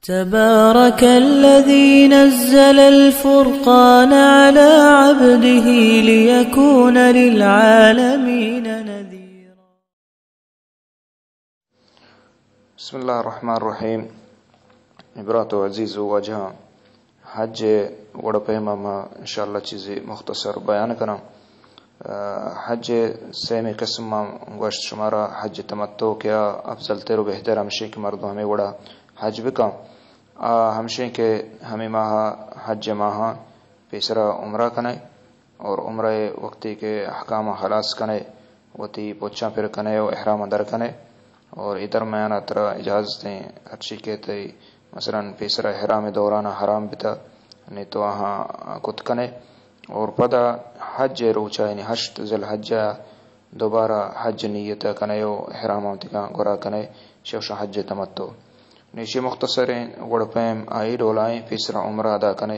تبارك الذي نزل الفرقان على عبده ليكون للعالمين نذيرا. بسم اللہ الرحمن الرحیم. برات و عزیز و واجہاں، حج ءِ وڑ ءُ پیم ءَ ما انشاءاللہ چیزے مختصر بیان کناں. آ، حج ءِ سیمی قسم ما گوشت شمارا حج تمتع کہ آ افضل تر و بہتر ہمشی کہ مردم ہمے وڑا حج بکن. آ ہمشی کہ ہمے ماہ حج ماہ پیسرا عمرہ کنے اور عمرہ وقتی کہ احکام خلاص کنے، وتی پچاں پر کنے و احرام در کنے اور اے درمیان ترا اجازت ہیں ہرچی کہ تئی مثلاً پیسرا احرام دوران حرام بتا، نی تو آہاں کت کنے اور پدا حج روچا یعنی ہشت ذی الحجہ دوبارہ حج نیت کنے و احرام وتیگاں گورا کنے، شوشا حج تمتع. نی شی مختصریں وڑ پیم آئی ڈولائیں پیسرا عمرہ ادا کنے.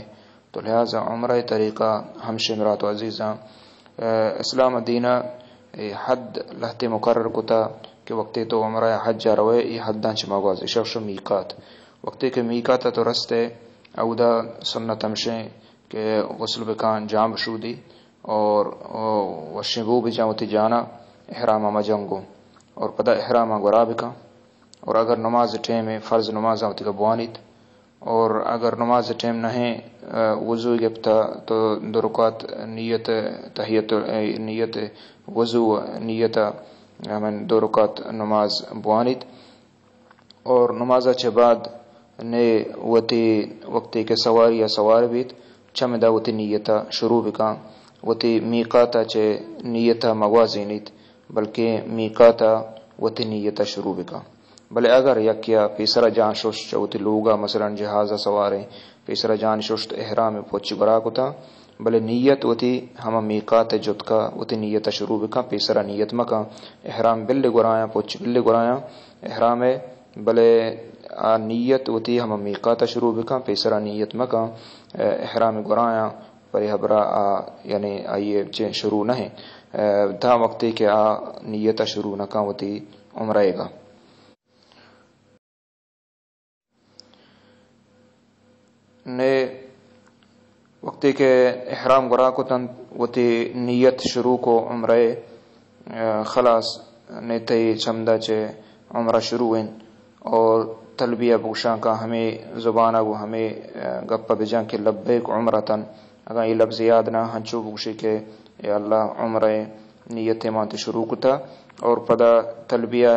تو لہذا عمرہ طریقہ ہمشی برات و عزیزاں، آ، اسلام دینہ اے حد لہتے مقرر کتا کہ وقتی تو عمرہ حج روے، اے حداں چہ مگوازے، شوشا میقات. وقتی کہ میقات تو رستے، اودا سنت ہمشیں کہ غسل بکاں، جان بشودی اور، او، وشیں بو بجاں وتی جانا، احرام مجنگو اور پدا احرام گورا بکاں. اور اگر نماز ٹیم فرض نماز وتی بوانیت، اور اگر نماز ٹیم نہ ایں، آ، وضو گپتا تو دو رکعت نیت تحیت، آ، نیت وضو، نیت ہمیں دو رکعت نماز بوانیت. اور نماز چہ بعد نے وتی وقتی کہ سواری یا سوار بیت، چمدا وتی نیت شروع بکاں، وتی میقات چہ نیت مگوازینیت، بلکہ میقات وتی نیت شروع بکاں. بلے اگر یکیا پیسرا جان ششت چہ وتی لوگا مثلاً جہازا سواریں، پیسرا جان ششت احرام پچ گورا کتا، بلے نیت وتی ہما میقات جتکا وتی نیت شروع بکاں، پیسرا نیت مکاں، احرام بل گورایاں، پچ بل گورایاں احرام، بلے آ نیت وتی ہما میقات شروع بکاں، پیسرا نیت مکاں، احرام گورایاں، پرے ہبرا آ یعنی آئی چہ شروع نہ ایں، تاں وقتی کہ آ نیت شروع نکاں وتی عمرہ گا. نے وقتی کہ احرام گورا کتنت، وتی نیت شروع کو عمرہ، آ، خلاص، نے تئی چمدا چہ عمرہ شروع انت اور تلبیہ بگوشاں کا ہمے زبان گو ہمے، آ، گپ بجاں کہ لبیک عمرتن. اگاں یہ لفظ یاد نہ، ہنچو بگوشی کہ یا اللہ عمرہ نیت مان تی شروع کتا اور پدا تلبیہ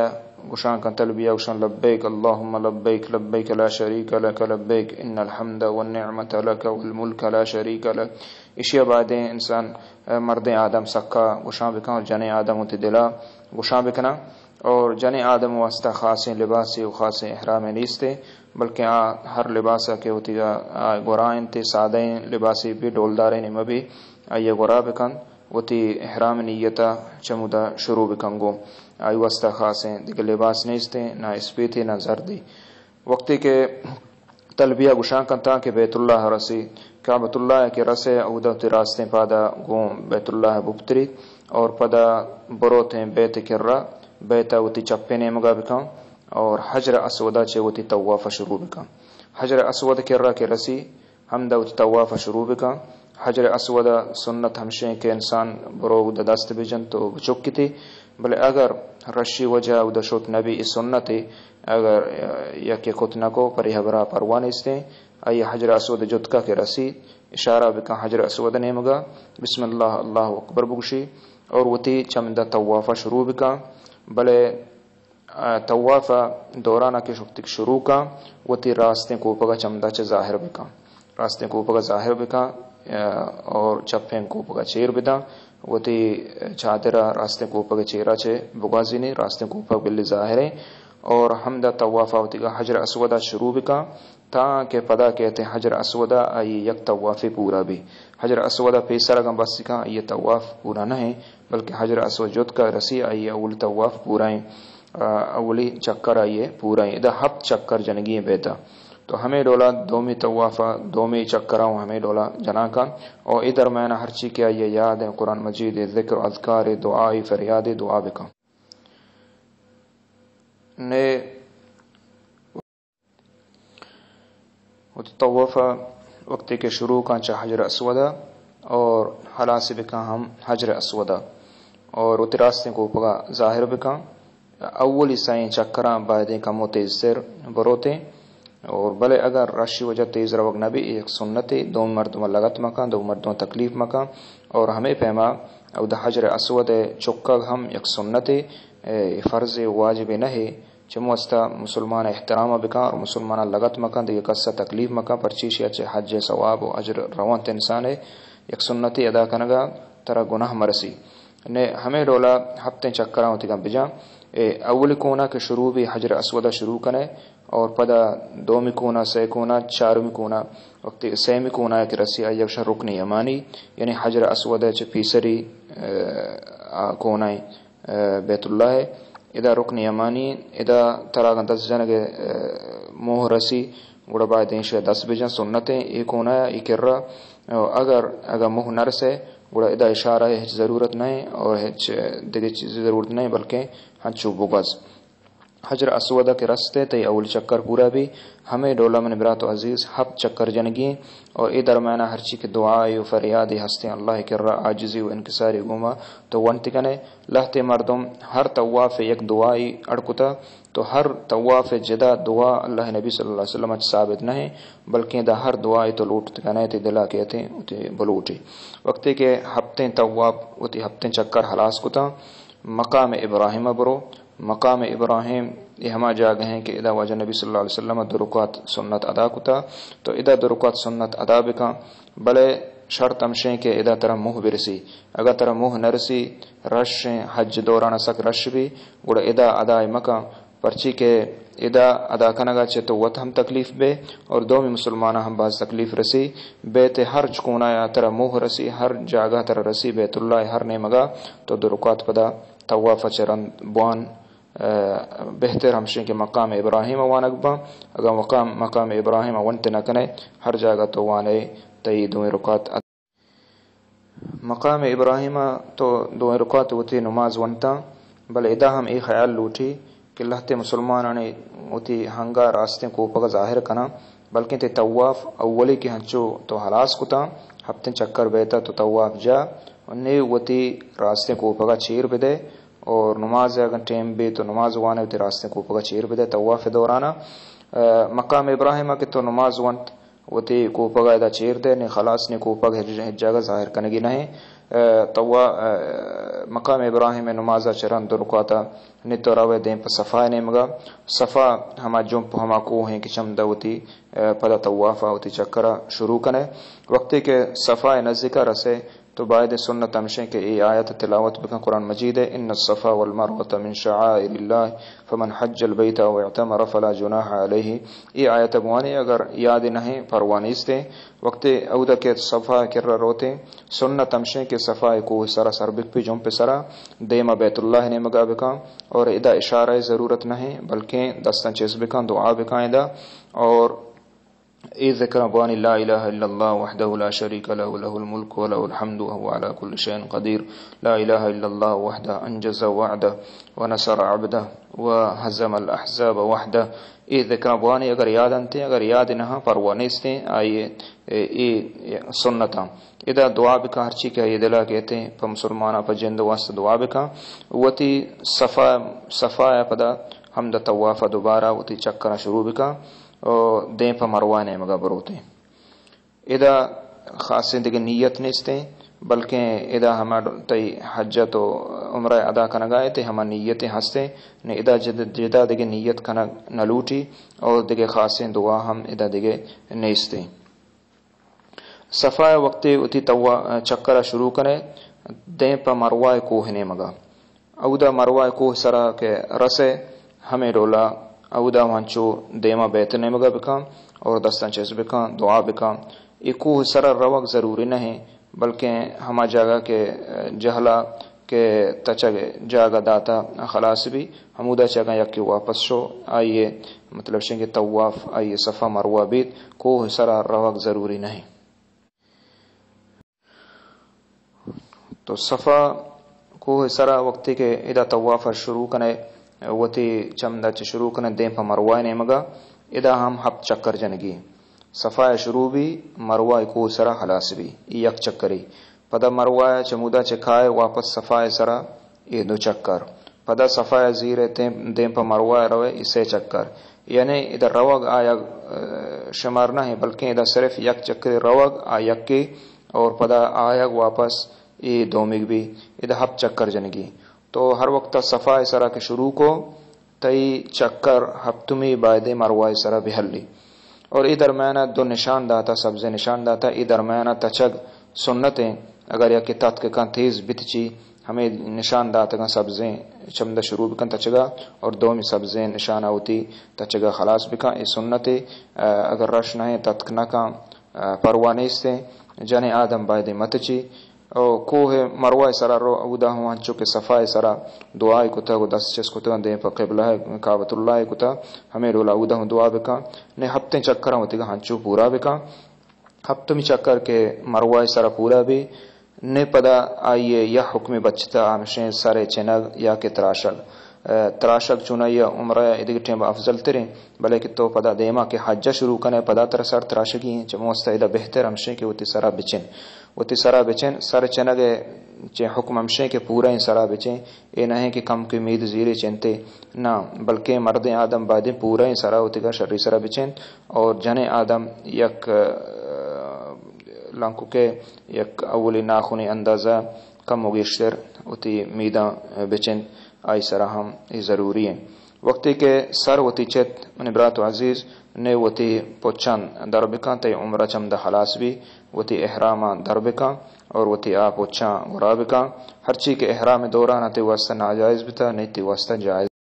گوشان کن، تلبیہ گوشان لبیک اللہم لبیک، لبیک لا شریک لک لبیک، ان الحمد والنعمت لک والملک لا شریک لک. اشیا بعد انسان، آ، مردیں آدم سکا گوشان بکن اور جنیں آدم وتی دلا گوشان بکنا. اور جنیں آدم واسطہ خاصیں لباسے و خاصیں احرامے نیستے، بلکہ آ ہر لباسا کہ وتی آ گورا انت، سادہ لباسے بھی، ڈولداریں مبی، آئی گورا بکن. وتی احرام نیت ءَ چمودا شروع بکن گوں. آئی واسطہ خاصیں دگہ لباس نیستیں، نہ اسپیتے نہ زردے. وقتی کہ تلبیہ گشان کنت تاں کہ بیت اللہ رسی، کعبۃ اللہ کہ رسے، اودا وتی راستیں پادا گوں بیت اللہ بپتری اور پدا بروتیں بیت کرا، بیت وتی چپیں نیمگا بکن اور حجر اسودا چہ وتی طواف شروع بکن. حجر اسود کرا کہ رسی، ہمدا وتی طواف ءَ شروع بکن. حجر اسود ءِ سنت ہمشیں کہ انسان بروگ دست بجنت و بچکتی، بلے اگر رشی وجہ اودا شت نبی، اے سنتے، اگر یکے کت نکو، پرے ہبرا پرواہ نیستیں. آئی حجر اسود جتکا کہ رسی، اشارہ بکن حجر اسود نیمگا، بسم اللہ، اللہ اکبر بگشی اور وتی چمدا طواف ءَ شروع بکن. بلے آ، طواف ءِ دوران ءَ کہ شکتگ شروع کن، وتی راستیں کوپگ ءَ چمدا چہ ظاہر بکن، راستیں کوپگ ءَ ظاہر بکن، آ، اور چپیں کوپگ ءَ چیر بدن، وتی چادر ءَ راستیں کوپگ ءِ چیرا چہ بگوازینی، راستیں کوپگ بلی ظاہریں اور ہمدا طواف ءَ وتی حجر اسود ءَ شروع بکن. تاں کہ پدا کیت حجر اسود ءَ، آئی یک طوافے پورا بی. حجر اسود ءَ پیسر اگاں بس کن، آئی طواف پورا نہ ایں، بلکہ حجر اسود جتکا رسی، آئی اولی طواف پورا ایں، آ، اولی چکر آئی پورا ایں. ادا ہپت چکر جنگی ایں بیتا. تو ہمے ڈولا دومی طواف ءَ، دومی چکر ءَ ہمے ڈولا جنان کن. او اے درمیان ہرچی کہ آئی یاد ایں، قرآن مجید، ذکر، اذکار، دعا، فریاد، دعا بکن. نے، وتی طواف ءَ وقتی کہ شروع کن چہ حجر اسود ءَ اور خلاص بکن ہم حجر اسود ءَ اور وتی راستیں کوپگ ءَ ظاہر بکن۔ اولی سئیں چکراں بایدیں کمو تیزتر بروتیں، اور بلے اگر رشی وجہ تیز روگ نہ بی، یک سنتے، دومی مردم لگت مکن، دومی مردم تکلیف مکن، اور ہمے پیما اودا حجر اسود ءِ چکگ ہم یک سنتے، اے فرض واجب نہ ہے۔ چمو واسطہ مسلمان احترام بکن اور مسلمان لگت مکن، دیگہ کس تکلیف مکن، پرچی شیا چہ حج ثواب و اجر روانت انسان یک سنتے ادا کنگا ترا گناہ مرسی۔ نے ہمے ڈولا ہفتیں چکراں وتیگاں بجاں۔ اے اولی کونا کہ شروع بی حجر اسود ءَ شروع کنے اور پدا دومی کونا، سئے کونا، چارمی کونا، وقتی سیمی کونا کہ رسی آئی گوشن رکن یمانی، یعنی حجر اسود ءَ چہ پیسری، اے، آ کونائیں، اے، بیت اللہ ءَ۔ ادا رکن یمانی، ادا تراگاں دست جنگ ءِ، اے، موہ رسی، گڑا باید ایشی دست بجن سنتیں اے کونا ءَ، اے کرا۔ اگر، اگر موہ نہ رسے، گڑا ادا اشارہ ءِ ہچ ضرورت نہ ایں اور ہچ دگہ چیز ضرورت نہ ایں، بلکیں ہنچو بگوز۔ حجر اسود ءَ کہ رستے تئی اول چکر پورا بی، ہمے ڈولا منی برات و عزیز ہپت چکر جنگی ایں اور اے درمیانا ہرچی کہ دعائے و فریادے ہستیں اللہ ءِ کرا عاجزی و انکساری گوما تو ونت کنے۔ لہتے مردم ہر طواف ءَ یک دعائے اڑ کتا، تو ہر طواف ءَ جدا دعا اللہ ءِ نبی صلی اللہ علیہ وسلم ءَ چہ ثابت نہ ایں، بلکیں دا ہر دعائے تو لوٹ کنے تئی دلا کہ اتیں وتی بلوٹی۔ وقتی کہ ہپتیں طواف وتی ہپتیں چکر ہلاس کتا، مقام ابراہیم ءَ برو۔ مقام ابراہیم اے ہما جاگہ ایں کہ ادا واجہ نبی صلی اللہ علیہ وسلم ءَ دو رکعت سنت ادا کتا، تو ادا دو رکعت سنت ادا بکن، بلے شرط ہمشیں کہ ادا ترا موہ برسی۔ اگاں ترا موہ نہ رسی، رش ایں، حج دوران سک رش بی، گڑا ادا ادا مکن، پرچی کہ ادا ادا کنگا چہ تو وت ہم تکلیف بے اور دومی مسلماناں ہم باز تکلیف رسی۔ بیت ءِ ہر چکونا یا ترا موہ رسی، ہر جاگہ ترا رسی، بیت اللہ ءِ ہر نیمگا تو دو رکعت پدا طواف ءَ چہ رند بوان، اے، بہتر ہمشیں کہ مقام ابراہیم ءَ وانگ باں۔ اگاں مقام، مقام ابراہیم ءَ ونت نہ کنے، ہر جاگہ تو وانے تئی دوئیں رکعت۔ مقام ابراہیم ءَ تو دوئیں رکعت وتی نماز ونتاں، بلے ادا ہم اے خیال لوٹی کہ لہتے مسلمانانی وتی ہنگا راستیں کوپگ ءَ ظاہر کناں، بلکیں تئی طواف اولی کہ ہنچو تو ہلاس کتاں، ہپتیں چکر بیتا تو طواف جا، نی وتی راستیں کوپگ ءَ چیر بدے اور نماز ءَ اگاں ٹیم بی تو نماز وانے وتی راستیں کوپگ ءَ چیر بدے طواف ءِ دورانا۔ اے، مقام ابراہیم ءَ کہ تو نماز ونت، وتی کوپگ ءَ ادا چیر دے، نی خلاص نی کوپگ ہچ، ہچ جاگہ ظاہر کنگی نہ ایں۔ اے، طوا-، اے، مقام ابراہیم ءِ نماز ءَ چہ رند دو رکعت ءَ نی تو روے دیم پہ صفا ءِ نیمگا۔ صفا ہما جمپ، ہما کوہ ایں کہ چمدا وتی، اے، پدا طواف ءَ وتی چکر ءَ شروع کنے۔ وقتی کہ صفا ءِ نزیک ءَ رسے، تو باید سنت ہمشیں کہ اے آیت تلاوت بکن قرآن مجید ءِ، ان الصفا والمروة من شعائر اللہ فمن حج البیت او اعتمر فلا جناح علیہ۔ اے آیت گوانے اگر یاد نہ ایں پرواہ نیستیں۔ وقت اودا کہ صفا کرا روتیں، سنت ہمشیں کہ صفا کوہ سرا سر بکپی، جمپ سرا دیما بیت اللہ نیمگا بکن اور ادا اشارہ ضرورت نہ ایں، بلکیں دستاں چست بکن، دعا بکن ادا اور اے ذکر بوانی، لا الہ الا اللہ وحدہ لا شریک لہ، لہ الملک و لہ الحمد و هو علی کل شیء قدیر، لا الہ الا اللہ وحدہ انجز وعدہ و نصر عبدہ و هزم الاحزاب وحدہ۔ اے ذکر بوانی اگر یاد انتیں، اگر یاد نہ، پرواہ نیستیں، آئی اے، اے سنتاں۔ ادا دعا بکن ہرچی کہ آئی دلا کہتیں، پہ مسلماناں، پہ جند واسطہ دعا بکن۔ وتی صفا، صفا پدا ہمدا طواف دوبارہ وتی چکراں شروع بکن۔ و دیم پہ مروہ نیمگا بروتیں۔ ادا خاصیں دگہ نیت نیستیں، بلکیں ادا ہما تئی حجت و عمرہ ادا کنگا ات، ہما نیتیں ہستیں۔ نی ادا جد-، جدا دگہ نیت کنگ نہ لوٹی اور دگہ خاصیں دعا ہم ادا دگہ نیستیں۔ صفا وقتے وتی توا-، چکرا شروع کنے، دیم پہ مروہ کوہ نیمگا۔ اودا مروہ کوہ سرا کہ رسے، ہمے ڈولا اودا ہم انچو دیما بیت نیمگا بکن اور دستاں چست بکن، دعا بکن۔ اے کوہ سرا روگ ضروری نہ ایں، بلکیں ہما جاگہ کہ جہلا کہ تچگ جاگہ داتا خلاص بی، ہمودا چہ اگاں یکے واپس شو، آئیے مطلب شیں کہ طواف، آئیے صفا مروہ بیت، کوہ سرا روگ ضروری نہ ایں۔ تو صفا کوہ سرا وقتی کہ ادا طواف شروع کنے، وتی چمدا چہ شروع کنے دیم پہ مروہ نیمگا، ادا ہم ہپت چکر جنگی۔ صفا ءَ شروع بی، مروہ ءِ کوہ سرا خلاص بی، اے یک چکرے۔ پدا مروہ ءَ چمودا چہ کائے واپس صفا ءِ سرا، اے دو چکر۔ پدا صفا ءَ زیر ءَ دیم، دیم پہ مروہ ءَ روئے، اے سئے چکر۔ یعنی ادا روگ آیگ، اه، شمار نہ ایں، بلکیں ادا صرف یک چکرے روگ آ یکے، اور پدا آیگ واپس، اے دومیگ بی، ادا ہپت چکر جنگی۔ تو ہر وقت صفا ءِ سرا کہ شروع کو، تئی چکر ہپتمی بایدیں مروہ ءِ سرا بہلی۔ اور اے درمیانا دو نشان داتا، سبزیں نشان داتا، اے درمیانا تچگ سنت ایں۔ اگر یکے تتک کن تیز بتچی، ہمے نشان داتگاں سبزیں چمدا شروع بکن تچگا، اور دومی سبزیں نشانا وتی تچگا خلاص بکن، اے سنت ایں۔ اگر رش نہ ایں، تتک نہ کن، پرواہ نیستیں، جنیں آدم بایدیں متچی۔ او کوہ مروہ ءِ سرا رو، اودا ہوں انچو کہ صفا ءِ سرا دعائے کتگ و دست چست کتگ، دیم پہ قبلہ ءَ، کعبۃ اللہ ءَ کتگ، ہمے ڈولا اودا ہوں دعا بکن۔ نے ہپتیں چکراں وتیگا ہنچو پورا بکن۔ ہپتمی چکر کہ مروہ ءِ سرا پورا بی، نے پدا آئی ءِ یا حکمے بچتا، ہمشیں سر ءِ چنگ یا کہ تراشگ۔ اه، تراشگ چونائی ءَ عمرہ ءَ ادگہ ٹیم ءَ افضل تریں، بلے کہ تو پدا دیما کہ حج ءَ شروع کنے، پدا ترا سر تراشگی ایں، چہ مو واسطہ ادا بہتر ہمشیں کہ وتی سرا بچن۔ وتی سرا بچن، سر چنگ ءِ چہ حکم ہمشیں کہ پورا ایں سرا بچن، اے نہ ایں کہ کم کہ مید زیرے چنتے، نہ، بلکیں مردیں آدم بایدیں پورا ایں سرا وتیگا شری سرا بچن، اور جنیں آدم یک، اه، لنککے یک اولی ناخنی اندازہ کم و گیشتر وتی میداں بچنت، آئی سرا ہم اے ضروری ایں۔ وقتی کہ سر وتی چت، منی برات و عزیز، نے وتی پچاں در بکن، تئی عمرہ چمدا خلاص بی، وتی احراماں در بکن اور وتی آ پچاں گورا بکن۔ ہرچی کہ احرام دوران تئی واسطہ ناجائز بتا، نے تئی واسطہ جائز۔